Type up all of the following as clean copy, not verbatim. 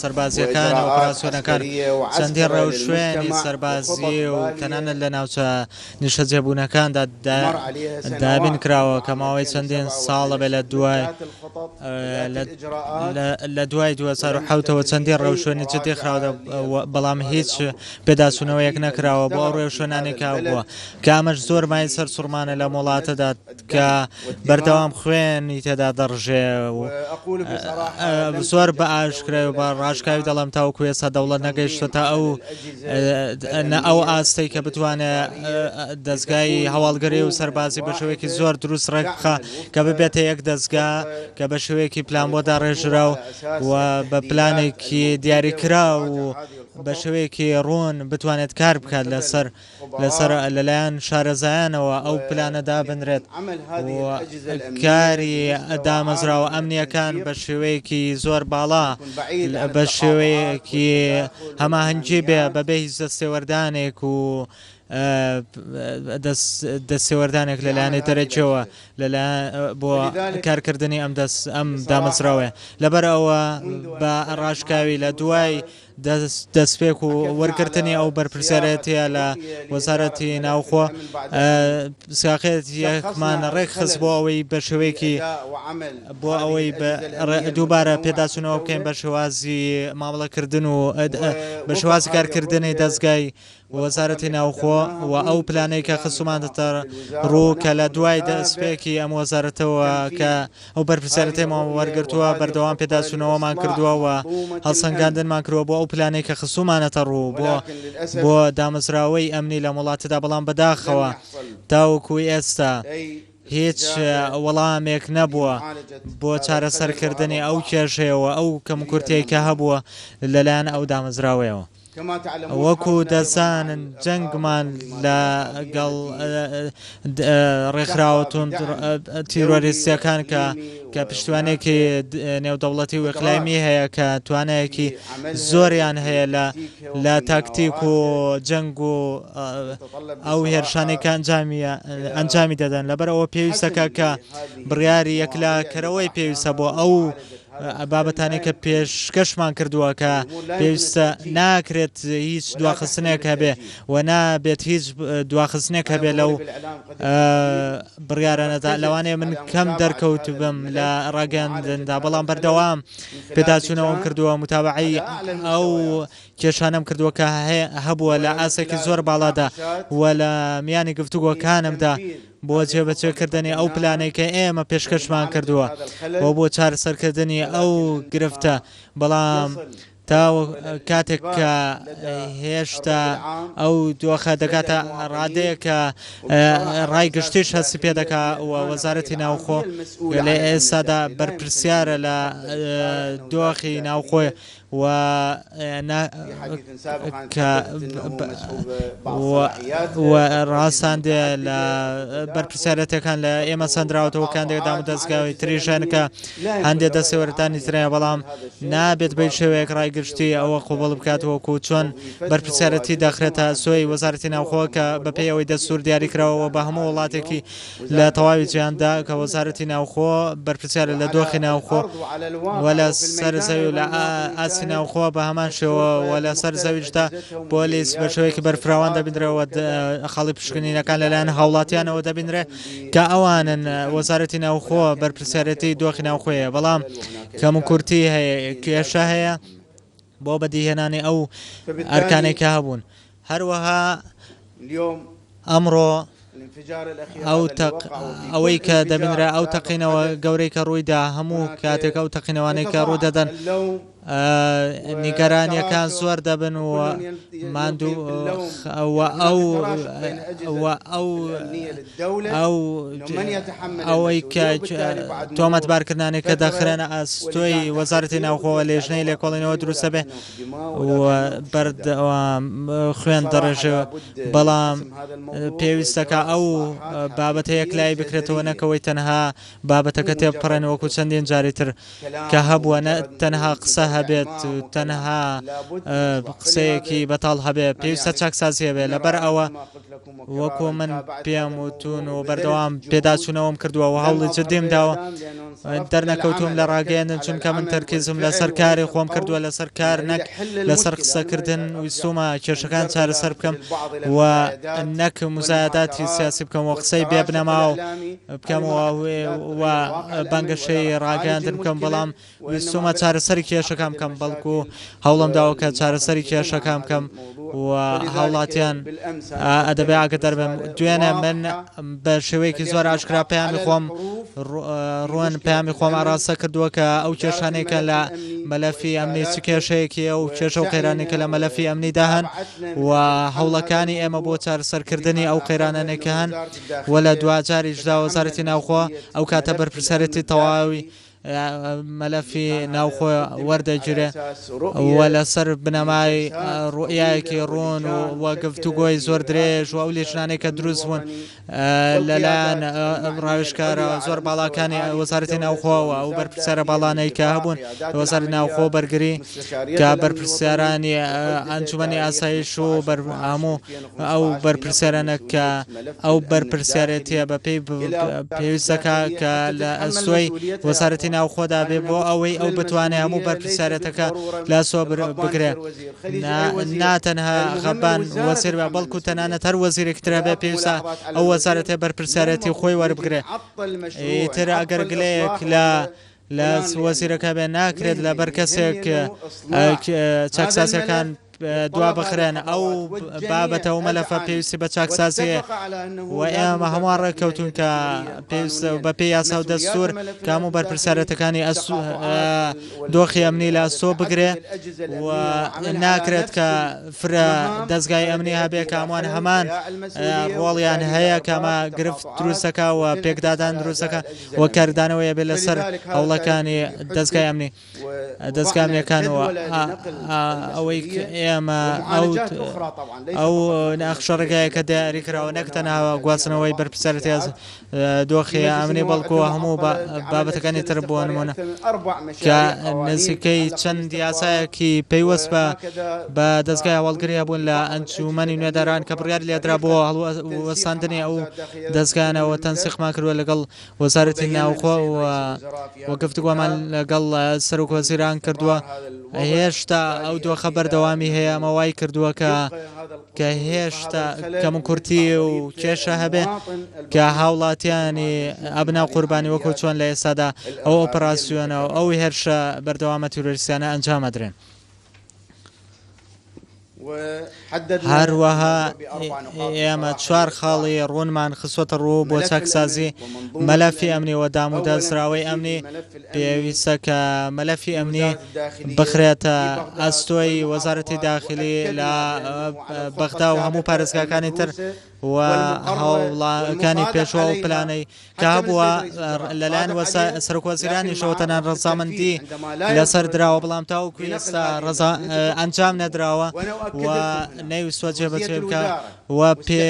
سەربازییەکان و ئۆپراسیۆنەکان چەندین ڕێوشوێنی سەربازی و تەنانەت لە ناوچە نیشتەجێبوونەکاندا دابین کراوە کە ماوەی چەندین ساڵە بێ لە دوای لە دوای 2007ەوە چەندین ڕێوشوێنی جدی خراوە بەڵام هیچ پێداچوونەوەیەک نەکراوە بۆ ئەو ڕێوشوێنانەی کە بووە کە ئەمەش زۆر مایەی سەرسوڕمانە لەم وڵاتەدا کە بەردەوام خوێنی تێدا دەڕژێ و زۆر بە ئاشکرای و بە ڕاشکاوی دەڵێم تاوەکو ئێستا دەوڵەت نەگەیشتۆتە ئەو ئەو ئاستەی کە بتوانێت دەزگای هەواڵگری و سەربازی بە شێوەیەکی زۆر دروست ڕێک بخا کە ببێتە یەک دەزگا کە بە شێوەیەکی پلان بۆ داڕێژراو و بە پلانێکی دیاریکراو و بە شێوەیەکی ڕوون بتوانێت کار بکات لەسەر لەسەر لەلایەن شارەزایانەوە ئەو پلانە دابنرێت و کاری دامەزراوە ئەمنییەکان بە شێوەیەکی زۆر باڵا بە شێوەیەکی هەماهەنگی بێ بەبێ هیچ دەستێوەردانێک و دەستێوەردانێک لەلایەنی دەرەکیەوە لەلایەن بۆ کارکردنی ئەم دەست ئەم دامەزراوەیە لەبەر ئەوە بە ڕاشکاوی لە دوای دەستپێک و وەرگرتنی ئەو بەرپرسیارێتیە لە وەزارەتی ناوخۆ سیاقێتیەکمان ڕێکخست بۆ ئەوەی بە شێوەیەکی بۆ ئەوەی دووبارە پێداچوونەوە بکەین بە شێوازی مامەڵەکردن و بە شێوازی کارکردنی دەزگای وەزارەتی ناوخۆ و ئەو پلانەی کە خستومانەتە ڕوو کە لە دوای دەستپێکی ئەم وەزارەتەوە کە ئەو بەرپرسیارێتیەمان وەرگرتووە بەردەوام پێداچوونەوەمان کردووە و هەڵسەنگاندنمان کردووە بۆ ئەو پلانەی کە خستومانەتە ڕوو بۆ بۆ دامەزراوەی ئەمنی لەم وڵاتەدا بەڵام بەداخەوە تاوەکو ئێستا هیچ وەڵامێک نەبووە بۆ چارەسەرکردنی ئەو کێشەیە و ئەو کەموکورتیەی کە هەبووە لەلایەن ئەو دامەزراوەیەوە. وەکو دەزانن جەنگمان لەگەڵ ڕێکخراوە توند تیرۆریستیەکان کە کە پشتیوانێکی نێودەوڵەتی و ئیقلیمی هەیە کە توانایەکی زۆریان هەیە لە لە تاکتیک و جەنگ و ئەو هێرشانەی کە ئەنجامی ئەنجامی دەدەن لەبەر ئەوە پێویستەکە کە بڕیاری یەکلاکەرەوەی پێویستە بۆ ئەو بابەتانەی کە پێشکەشمان کردووە کە پێویستە ناکرێت هیچ دواخستنێک هەبێ و نابێت هیچ دواخستنێک هەبێ لەو بڕیارانەدا لەوانەیە من کەم دەرکەوت بم لە ڕاگەاندندا بەڵام بەردەوام پێداچوونەوەم کردووە متابعی ئەو کێشانەم کردووە کە هەبووە لە ئاستێکی زۆر باڵادا و لە میانی گفتوگۆکانمدا بۆ جێبەجێکردنی ئەو پلانەی کە ئێمە پێشکەشمان کردووە و بۆ چارەسەرکردنی ئەو گرفتە، بەڵام تا کاتێک کە هێشتا ئەو دۆخە دەگاتە ڕادەیەک کە ڕای گشتیش هەستی پێ دەکا و وەزارەتی ناوخۆ لە ئێستادا بەرپرسیارە لە دۆخی ناوخۆی و کە و ڕاستاندێ لە بەرپرسیارەتەکان لە ئێمە سەندراوەتەوە کاندێک دام و دەستگاوی تریش هەن کە هەندێک دەستێوەردانی ترەیە بەڵام نابێت بە شێوەیەک ڕای گشتی ئەوە قوبڵ بکات وەکو چۆن بەرپرسیارەتی دەخرێتە ئەستۆی وەزارەتی ناوخۆ کە بەپێی ئەوەی دەستور دیاری کراوە بە هەموو وڵاتێکی لە تەواوی جیهاندا کە وەزارەتی ناوخۆ بەرپرسیارە لە دۆخی ناوخۆ و لە سەر زەوی و لە ئاستی ناوخۆ بە هەمان شێوە و لە سەر زەویشدا پۆلیس بە شێوەیەکی بەرفراوان دەبینرێ و خاڵی پشکنینەکان لەلایەن هاوڵاتیانەوە دەبینرێ کە ئەوانن وەزارەتی ناوخۆ بەرپرسیارەتی دۆخی ناوخۆیە بەڵام کەموکورتی هەیە کێشە هەیە بۆ بەدیهێنانی ئەو ئەرکانەی کە هەبوون. هەروەها ئەمڕۆ ئەو ئەوەی کە دەبینرا ئەو تەقینەوە گەورەی کە ڕوویدا هەموو کاتێک ئەو تەقینەوانەی کە ڕوو دەدەن نیگەرانیەکان زۆر دەبن و ماندوو و ئەو و ئەو ئەو ئەوەی کە تۆمەتبارکردنانەی کە دەخرێنە ئەستۆی وەزارەتی ناوخۆوە لێژنەی لێکۆڵینەوە دروستە بێ و بەردەوام خوێن دەڕێژێ بەڵام پێویستەکە ئەو بابەتە یەکلایی بکرێتەوە نەکەوەی تەنها بابەتەکە تێبپەڕێن وەکو چەندین جاری تر کە هەبووە نە تەنها قسە هەبێ. هەبێت و تەنها قسەیەکی بەتاڵ هەبێ، پێویستە چاکسازی هەبێ، لەبەر ئەوە وەکو من پێم وتوون و بەردەوام پێداچوونەوەم کردووە و هەوڵی جدیم داوە، دەرنەکەوتووم لە ڕاگەیەندن چونکە من تەرکیزم لەسەر کاری خۆم کردووە لەسەر کار نەک لەسەر قسەکردن، ویستوومە کێشەکان چارەسەر بکەم و نەک موزایەداتی سیاسی بکەم و قسەی بێ بنەما و بکەم و بانگەشەی ڕاگەیاندن بکەم، بەڵام ویستوومە چارەسەری کێشەکان بکەم، بەڵکو هەوڵم داوە کە چارەسەری کێشەکان بکەم و هاوڵاتیان ئەدەبێ ئاگەدار بن. دوێنێ من بە شێوەیەکی زۆر ئاشکرا پەیامی خۆم ڕوون پەیامی خۆم ئاراستە کردووە کە ئەو کێشانەی کە لە مەلەفی ئەمنی چ کێشەیەکی ئەو کێشە و قەیرانی کە لە مەلەفی ئەمنیدا هەن و هەوڵەکانی ئێمە بۆ چارەسەرکردنی ئەو قەیرانانەی کە هەن و لە دواجاریشدا وەزارەتی ناوخۆ ئەو کاتە بەرپرسیارێتی تەواوی مەلەفی ناوخۆ وەردەگیرێ و لەسەر بنەمای ڕوئیایەکی ڕوون و گفتوگۆی زۆر درێژ و ئەو لیژنانەی کە دروست بوون لەلایەن ڕاوێژکارە زۆر باڵاکانی وەزارەتی ناوخۆ و ئەو بەرپرسیارە باڵانەی کە هەبوون لە وەزارەتی ناوخۆ و بەرگری کە بەرپرسیارانی ئەنجومەنی ئاسایش و هەموو ئەو بەرپرسیارانە کە ئەو بەرپرسیارێتیە بە پێی پێویست دەکا کە لە ئەستۆی وەزارەتی ناوخۆدا بێ بۆ ئەوەی ئەو بتوانێ هەموو بەرپرسیارێتەکە لە ئەستۆ بگرێ نا تەنها غەبان وەزیر بە بەڵکو تەنانەت هەر وەزیرێکی تر هەبێ پێویستە ئەو وەزارەتە بەرپرسیارێتی خۆی وەربگرێ ئیتر ئەگەر گلەیەک لە لە وەزیرەکە بێ ناکرێت لەبەر کەسێک چاکسازیەکان دوا بخرێن ئەو بابەتە و مەلەفە پێویستی بە چاکسازیە و ئێمە هەمووان ڕێککەوتون کە پێویستە بە پێی یاسا و دەستور کە هەموو بەرپرسیارەتەکانی دۆخی ئەمنی لە ئەستۆ بگرێ و ناکرێت کە فرە دەزگای ئەمنی هەبێ کە هەمووان هەمان ڕۆڵیان هەیە کە ئەمە گرفت دروستەکە و پێکدادان دروستەکە و کاردانەوەی ئەبێت لەسەر هەوڵەکانی دەزگای ئەمنی دەزگا ئەمنیەکان و ئەوەی ئێمە ئەو ئەو نەخشە ڕێگایەکە دیاری کراوە نەک تەنها گواستنەوەی بەرپرسیارێتی دۆخی ئەمنی بەڵکو هەموو بابەتەکانی تر بۆ نمونە کە نزیکەی چەند یاسایەکی پەیوەست بە بە دەزگای هەواڵگری هەبوون لە ئەنجومەنی نوێنەران کە بڕیار لێدرا بۆ هەڵوەساندنی ئەو دەزگایانەوە تەنسیقمان کردووە لەگەڵ وەزارەتی ناوخۆ و گفتوگۆمان لەگەڵ سەرۆک وەزیران کردووە هێشتا ئەو دۆخە بەردەوامی هەیە ئەمە وای کردووە کە کە هێشتا کەموکورتی و کێشە هەبێ کە هاوڵاتیانی ئەبنا قوربانی وەکو چۆن لە ئێستادا ئەو ئۆپەراسیۆنە و ئەو هێرشە بەردەوامە تیرۆریستیانە ئەنجام ئەدرێن. هەروەها ئێمە چوار خاڵی ڕوونمان خستووەتە ڕوو بۆ چاکسازی مەلەفی ئەمنی و دامودەزراوەی ئەمنی، پێویستە کە مەلەفی ئەمنی بخرێتە ئەستۆی وەزارەتی داخلی لە بەغدا و هەموو پارێزگاکانی تر و هەوڵەکانی پێشوە و پلانەی کە هەبووە لەلایەن سەرۆکوەزیرانیشەوە تەنان ڕەزامەندی لەسەر دراوە، بەڵام تاوەکو ئێستا ڕەزا ئەنجام نەدراوە و نەیویستووە جێبەجێ بکات و پێ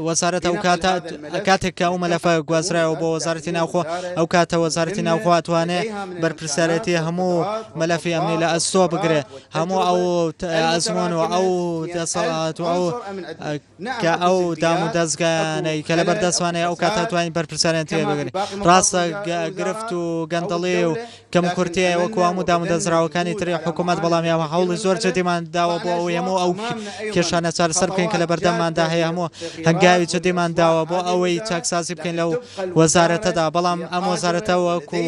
وەزارەت ئەو کاتە کاتێک کە ئەو مەلەفە گوازرایەوە بۆ وەزارەتی ناوخۆ ئەو کاتە وەزارەتی ناوخۆ ئەتوانێ بەرپرسیارێتی هەموو مەلەفی ئەمنی لە ئەستۆ بگرێ هەموو ئەو ئەزموون و ئەو دەسەڵات و ئەو کە ئەو دام و دەزگایانەی کە لەبەر دەستمانەیە ئەو کاتە توانین بەرپرسیاریان تێ بگرین. ڕاستە گرفت و گەندەڵی و کەموکورتی هەیە وەکو هەموو دام و دەزراوەکانی تری حکوومەت، بەڵام ئێمە هەوڵی زۆر جدیمان داوە بۆ ئەوەی هەموو ئەو کێشانە چارەسەر بکەین کە لەبەردەمماندا هەیە، هەموو هەنگاوی جدیمان داوە بۆ ئەوەی چاکسازی بکەین لەو وەزارەتەدا، بەڵام ئەم وەزارەتە وەکو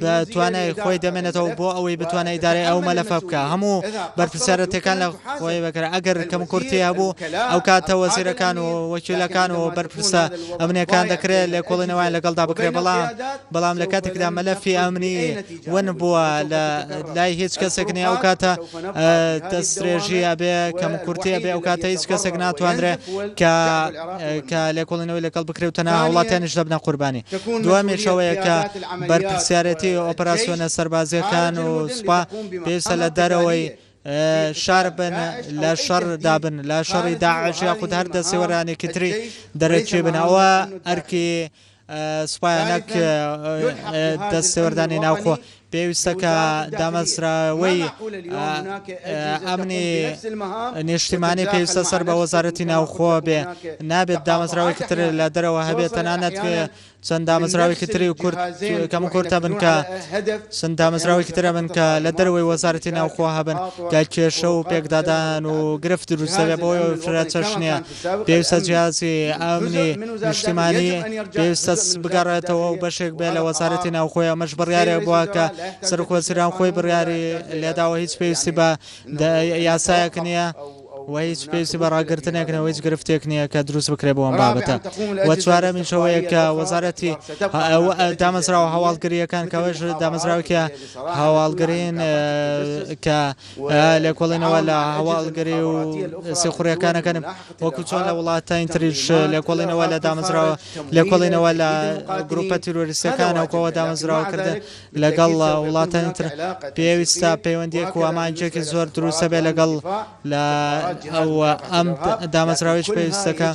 بە توانای خۆی دەمێنێتەوە بۆ ئەوەی بتوانێت ئیدارەی ئەو مەلەفە بکا، هەموو بەرپرسیارەتیەکان لە خۆی بگرێت، ئەگەر کەموکورتی هەبوو ئەو کاتە وەزیرەکان و وەکیلەکان و بەرپرسە ئەمنیەکان دەکرێت لێکۆڵینەوەیان لەگەڵدا بکرێت، بەڵام بەڵام لە کاتێکدا مەلەفی ئەمنی ون بووە لە لای هیچ کەسێک نیە ئەو کاتە دەستدرێژی ئەبێ کەموکورتی ئەبێ ئەو کاتە هیچ کەسێک ناتوانرێت کە کە لێکۆڵینەوەی لەگەڵ بکرێت و تەنها هاوڵاتیانیش دەبنە قوربانی. دووەمیش ئەوەیە کە بەرپرسیارێتی ئۆپەراسیۆنە سەربازییەکان و سوپا پێویستە لە دەرەوەی شار بن لە شەڕدا بن لە شەڕی داعش یاخود هەر دەستێوەرانێکی تری دەرەکی بن ئەوە ئەرکی سوپایە نەک دەستێوەردانی ناوخۆ. پێویستە کە دامەزراوەی ئەمنی نیشتیمانی پێویستە سەر بە وەزارەتی ناوخۆ بێ، نابێت دامەزراوەیەکی تر لە دەرەوە هەبێت، تەنانەت چەند دامەزراوێکی تری کورد کەم و کورت هەبن کە چەند دامەزراوێکی تر هەبن کە لە دەرەوەی وەزارەتی ناوخۆ هەبن کە کێشە و پێکدادان و گرفت دروست دەبێت بۆ فرە چەشنیە پێویستە جیازی ئەمنی نیشتیمانی پێویستە بگەڕێتەوە و بەشێک بێ لە وەزارەتی ناوخۆی ئەمەش بڕیارێک بووە کە سەرۆک وەزیران خۆی بڕیاری لێداوە هیچ پێویستی بە یاسایەک نییە. و هیچ پێویستی بە ڕاگرتنێک نیە و هیچ گرفتێک نییە کە دروست بکرێت بۆ ئەم بابەتە و چوارەمیش ئەوەیە کە وەزارەتی دامەزراوە هەواڵگرییەکان کە ئەوەش دامەزراوێکی هەواڵگرین کە لێکۆڵینەوە لە هەواڵگری و سیخوڕیەکانەکەن وەکو چۆن لە وڵاتانی تریش لێکۆڵینەوە لە دامەزراوە لێکۆڵینەوە لە گروپە تیرۆریستەکان و کۆوە دامەزراوەکردن لەگەڵ وڵاتانی تر پێویستە پەیوەندیەک و ئامانجێکی زۆر دروستە بێ لەگەڵ لە ئەو ئەم دامەزراوەیش پێویستەکە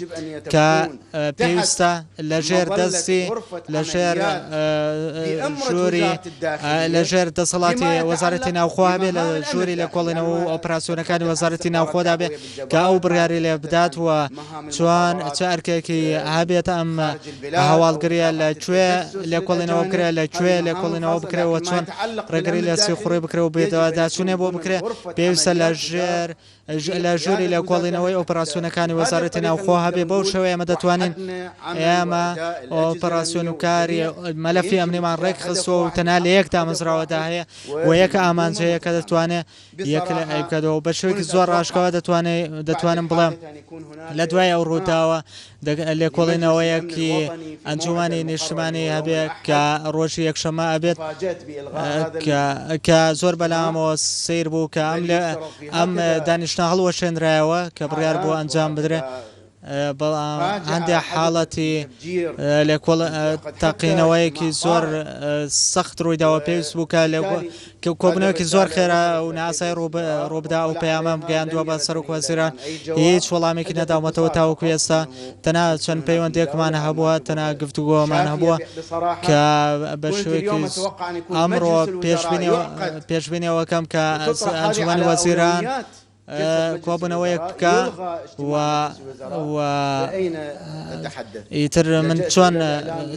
کە پێویستە لە ژێر دەستی لە ژێر ژووری لە ژێر دەسەڵاتی وەزارەتی ناوخۆ هەبێ لە ژووری لێکۆڵینەوە و ئۆپراسیۆنەکانی وەزارەتی ناوخۆدا بێ کە ئەو بڕیاری لێ بدات و چۆن چ ئەرکێکی هەبێت ئەم هەواڵگریە لە کوێ لێکۆڵینەوە بکرێ لە کوێ لێکۆڵینەوە بکرێ و چۆن ڕێگری لە سیخوڕی بکرێ و بێدواداچوونێ بۆ بکرێ پێویستە لە ژێر لە ژووری لێکۆڵینەوەی ئۆپەراسیۆنەکانی وەزارەتی ناوخۆ هەبێ بەو شێوەیە ئێمە دەتوانین ئێمە ئۆپەراسیۆن و کاری مەلەفی ئەمنیمان ڕێکخستووە و تەنها لە یەک دامەزراوەدا هەیە و یەک ئامانج هەیە کە دەتوانێت یەک لە ئەی بکاتەوە بە شێوەیەکی زۆر ڕاشکاوە دەتوانێت دەتوانم بڵێم لە دوای ئەو ڕووداوە لێکۆڵینەوەیەکی ئەنجومەنی نیشتمانی هەبێ کە ڕۆژی یەکشەممە ئەبێت کە زۆر بەلامەوە سیر بوو کە ئەم لە ئەم دانیشتە هەڵوەشێنرایەوە کە بڕیار بوو ئەنجام بدرێت بەڵام هەندێک حاڵەتی لێکۆڵ تەقینەوەیەکی زۆر سەخت ڕوویداوە پێویست بوو کە کۆبوونەوەیەکی زۆر خێرا و نائاسایی ڕووبدا ئەو پەیامەم گەیاندووە بە سەرۆک وەزیران هیچ وەڵامێکی نەداومەتەوە تاوەکو ئێستا تەنها چەند پەیوەندێکمان هەبووە تەنها گفتوگۆمان هەبووە کە بە شێوەیەکی ئەمڕۆ پێشبینیەوەکەم کە ئەنجومەنی وەزیران کۆبوونەوەیەک بکە و و ئیتر من چۆن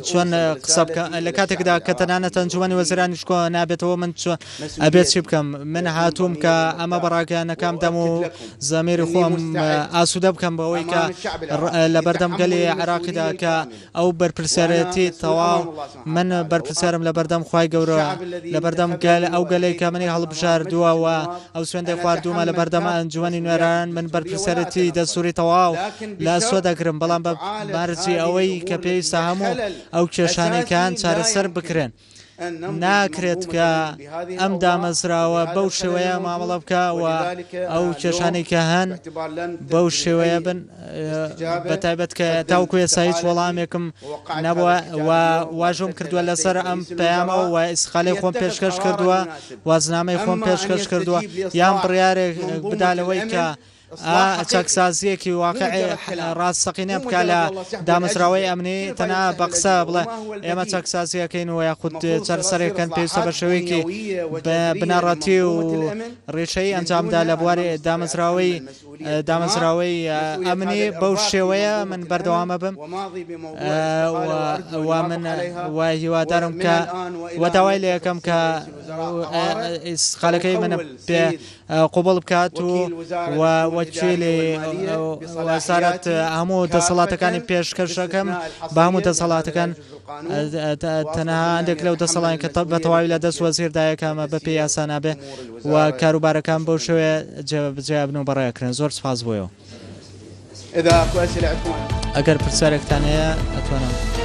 چۆن قسە بکە لە کاتێکدا کە تەنانەت ئەنجومەنی وەزیرانیش کۆ نابێتەوە من چۆن ئەبێت چی بکەم من هاتووم کە ئەمە بە ڕاگەیانەکەم دەم و زەمیری خۆم ئاسوودە بکەم بەوەی کە لە بەردەم گەلی عێراقیدا کە ئەو بەرپرسیارێتی تەواو من بەرپرسیارم لەبەردەم خوای گەورە لەبەردەم گەل ئەو گەلەی کە منی هەڵبژاردووە و ئەو سوێندەی خواردوومە لەبەردەم ئەنجومەنی نوێنەران من بەرپرسیارێتی دەستوری تەواو لە ئەستۆ دەگرم بەڵام بە مەرجی ئەوەی کە پێویستە هەموو ئەو کێشانەی کە هەن چارەسەر بکرێن. ناکرێت کە ئەم دامەزراوە بەو شێوەیە مامەڵە بکە و ئەو کێشانەی کە هەن بەو شێوەیە بن بە تایبەت کە تاوکو ئێستا هیچ وەڵامێکم نەبووە و واژۆم کردووە لەسەر ئەم پەیامە و ئیسقالەی خۆم پێشکەش کردووە وازنامەی خۆم پێشکەش کردووە یان بڕیارێک بدا لەوەی کە چاکسازییەکی واقعی ڕاستەقینە بکا لە دامەزراوەی ئەمنی تەنها بە قسە بڵێ ئێمە چاکسازیەکەین و یاخود چارەسەرێکەن پێویستە بە شێوەیەکی بنەڕەتی و ڕیشەیی ئەنجامدا لە بواری دامەزراوەی دامەزراوەی ئەمنی بەو شێوەیە من بەردەوامە بم و من و هیوادارم کە و داوای لێ یەکەم کە ئیسقالەکەی منە پێ قبوڵ بکات و و وەکیلی وەزارەت هەموو دەسەڵاتەکانی پێشکەش دەکەم بە هەموو دەسەڵاتەکان تەنها هەندێک لەو دەسەڵان کە بە تەواوی لە دەست وەزیردایە کە ئەمە بەپێی یاسا نابێ و کاروبارەکان بەو شێوەیە جێبەجێ ئەبن و بەڕێکرێن زۆر سپاس بۆیەوە. ئەگەر پرسیارێکتان هەیە ئەتوانم.